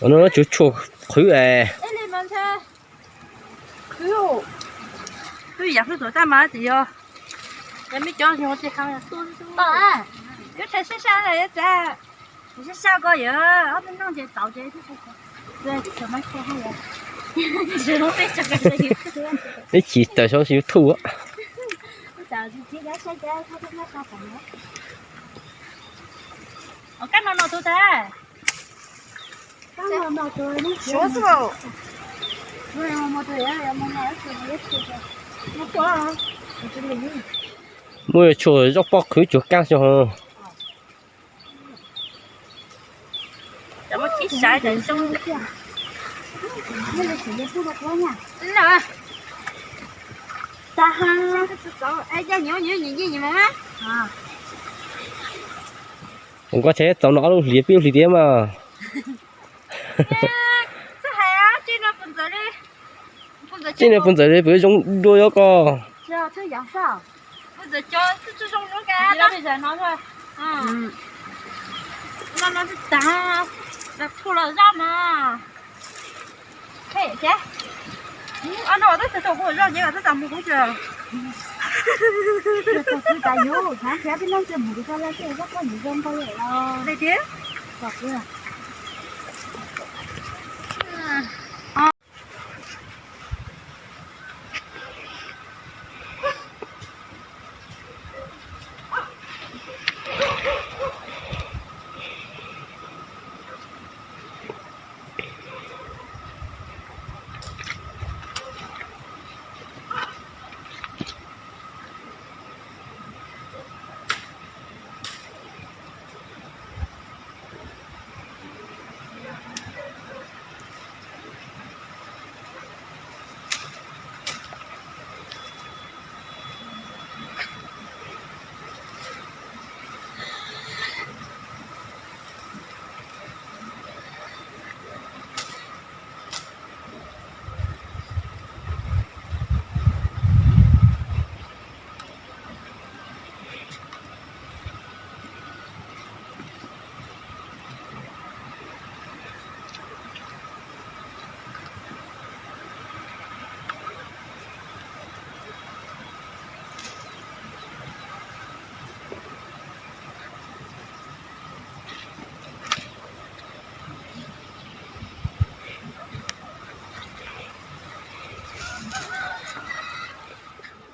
No tsuas tshuaj qhwv es. Twb yam hlub thaum tab mas tsis yog. Twb sab sab ko yog ob peb hnub ces txaus ces. Ib chim tawm saum YouTube. Muaj tshuaj zaub pob qhwv cuag kab xyoo. Ua koj tseem txaus no ob lub hlis peb lub hlis tiag mas. Txij no puas ntxawm li pem zoo dua yuav koj.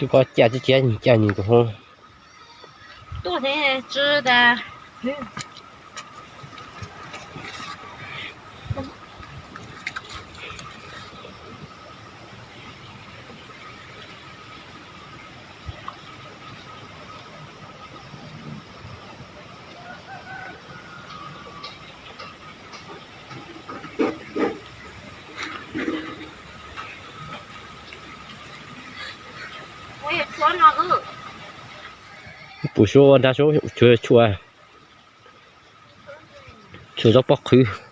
Twb koj caj tsis ciav, cas nws tus ho tuaj thiab tsis tas. Pum suab ua nrag suab, tshuav tshuaj, tshuaj zaub pob qhwv.